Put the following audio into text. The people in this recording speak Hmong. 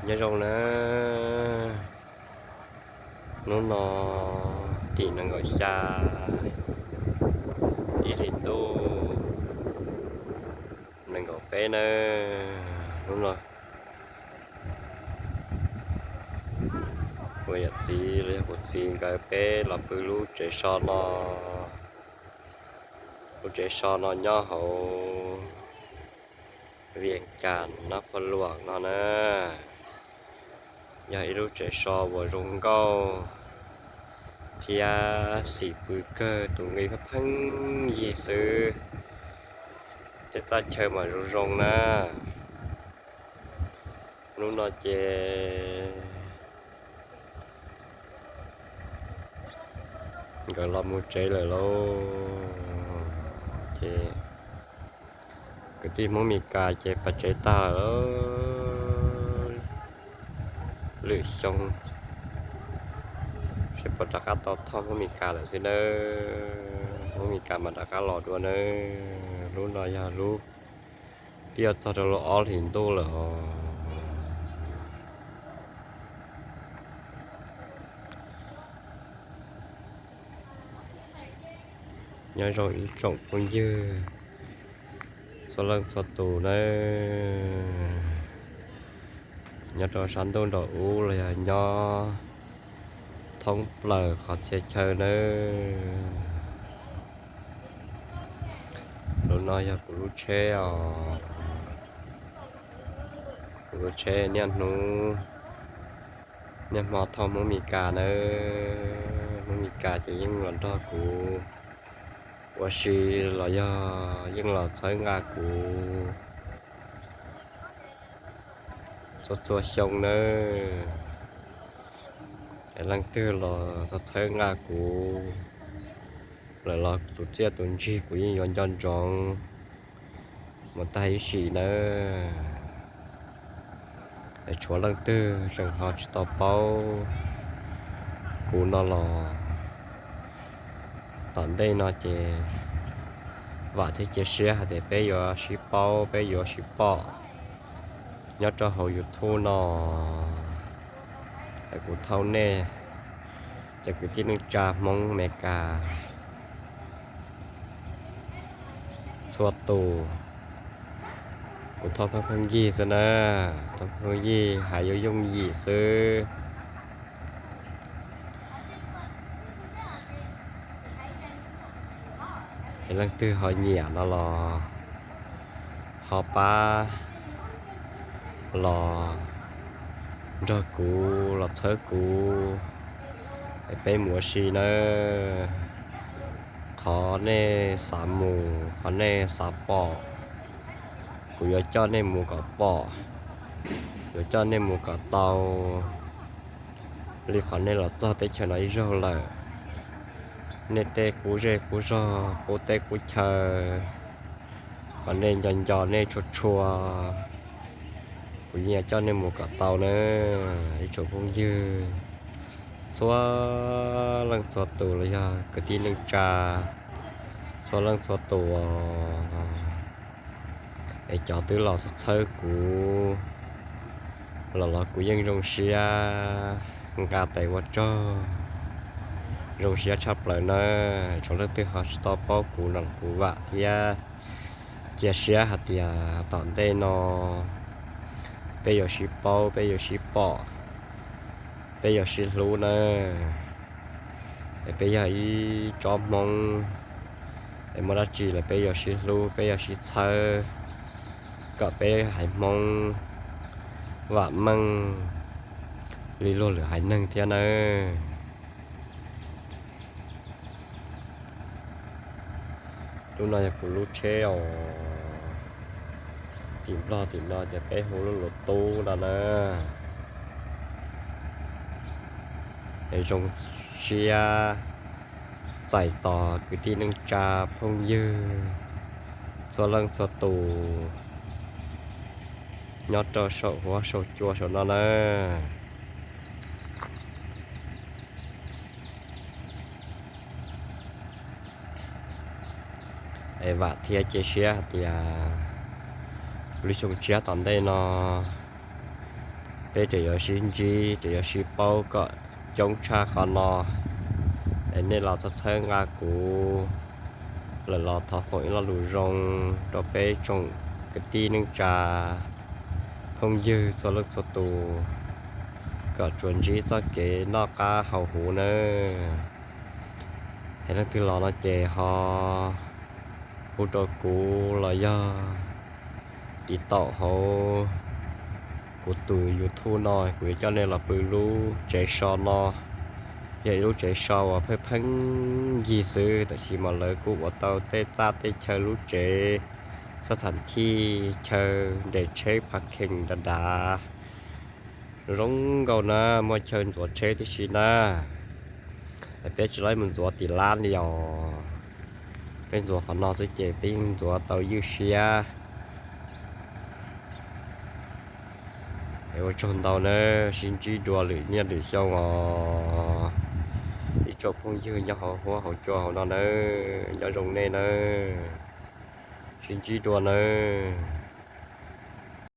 Nyob zoo na, hnub no tim nees nkaum xya ib hlis ntuj nees nkaum peb na, hnub no kuv yawm txiv los yog kuv txiv nkawd peb los pw lub tsev so no. Lub tsev so no nyob hauv Vias Cas Nab Qhuas Luam no na, yog ib lub tsev so uas zoo nkauj thiab xim pw kawg, tus nqi pheej pheej yig xwb, tej txaj chaw mas zoo zoo na. Hnub no ces nkawd los mus tsev lawm lauj, ces kwv tij Hmoob Mes Kas ces pas tsev tag lawm. Lwm xyoo seb puas rov qab tau thauj Hmoob Mes Kas lawm xwb nawb. Hmoob Mes Kas mas rov qab los dua nawb. Lub no yog lub twb yuav txog rau lub ob hlis ntuj lawm os. Nyob zoo ib tsoom phooj ywg txhua leej txhua tus nawb, nyob rau sab ntuj nraum ub los yog nyob thoob plaws qhov txhia chaw nawb. Lub no yog kuv lub tsheb os, kuv lub tsheb niaj hnub niaj hmo thauj Hmoob Mes Kas nawb. Hmoob Mes Kas ces yeej los nrog kuv ua si los yog yeej los txhawb nqa kuv txhua txhua xyoo nawb. Leej twg los txhawb nqa kuv lawm los tus txiaj tus ntsig kuv yeej yuav nco ntsoov mus tag ib sim nawb. Tshuav leej twg tseem ho tsis tau paub kuv no los tom ntej no ces vam thiab cia siab hais tias peb yuav sib paub peb yuav sib pom nyob rau hauv YouTube no. Es kuv thauj nej cov kwv tij neej tsa Hmoob Mes Kas txhua tus, kuv thauj pheej pheej yig xwb na, thauj pheej pheej yig hais yooj yooj yim xwb. Es leej twg ho nyiam no los ho pab los nrog kuv los txhawb kuv es peb mus ua si nawb. Qhov nej xav mus, qhov nej xav pom, kuv yuav coj nej mus kom pom, yuav coj nej mus kom tau li qhov nej los txog teb chaws no ib zaug lawm. Nej tej qub zej qub zog, qub teb qub chaw, qhov nej nco nco nej tshua tshua, kuv yeej yuav coj nej mus kom tau nawb ib tsoom phooj ywg txhua leej txhua tus los yog kwv tij neej tsa txhua leej txhua tus. Es cov twb los txhawb kuv los los kuv yeej zoo siab nqa tes ua tsaug, zoo siab tshaj plaws nawb. Tshuav leej twg ho tsis tau paub kuv no los kuv vam thiab cia siab hais tias tom ntej no peb yuav sib paub peb yuav sib pom, peb yuav sib hlub nawb. Es peb yog ib tsob Hmoob, es muaj dab tsi los peb yuav sib hlub peb yuav sib txhawb kom peb haiv Hmoob vam meej li luag lwm haiv neeg thiab nawb. Lub no yog kuv lub tsheb os. Tim Nplog tim no ces peb hu lub Luv Tub no na. Es zoo siab txais tos kwv tij neej tsa phooj ywg txhua leej txhua tus nyob rau saum huab saum cua saum no na. Es vam thiab cia siab hais tias lub xyoo tshiab tom ntej no Peb tseem yuav sib ntsib, tseem yuav sib paub kom coob tshaj qhov no. Es nej los txhawb txhawb nqa kuv lawm los thov foom ib lo lus zoo rau peb tsoom kwv tij neej tsa phooj ywg txhua leej txhua tus, kom tsuas ntsib txoj kev noj qab haus huv nawb. Es leej twg los no ces ho hu rau kuv los yog tiv taum hauv kuv tus YouTube no, kuv yuav coj nej los pw lub tsev so no. Yog ib lub tsev so uas pheej pheej yig xwb, tab sis mas lawv kuj ua tau tej txaj tej chaw lub tsev, xab tham chij chaw nres tsheb parking dav dav zoo nkauj na, muaj chaw ntxuav tsheb tib si na. Peb tsis lab mus ntxuav tim lab li os. Peb ntxuav qhov no xwb ces peb yeej ntxuav tau ywj siab. Es ua tsaug ntau nawb, sib ntsib dua lwm niaj lwm xyoo os. Ib tsoom phooj ywg nyob hauv huab hauv cua hauv no nawb, nyob zoo nej nawb. Sib ntsib dua nawb.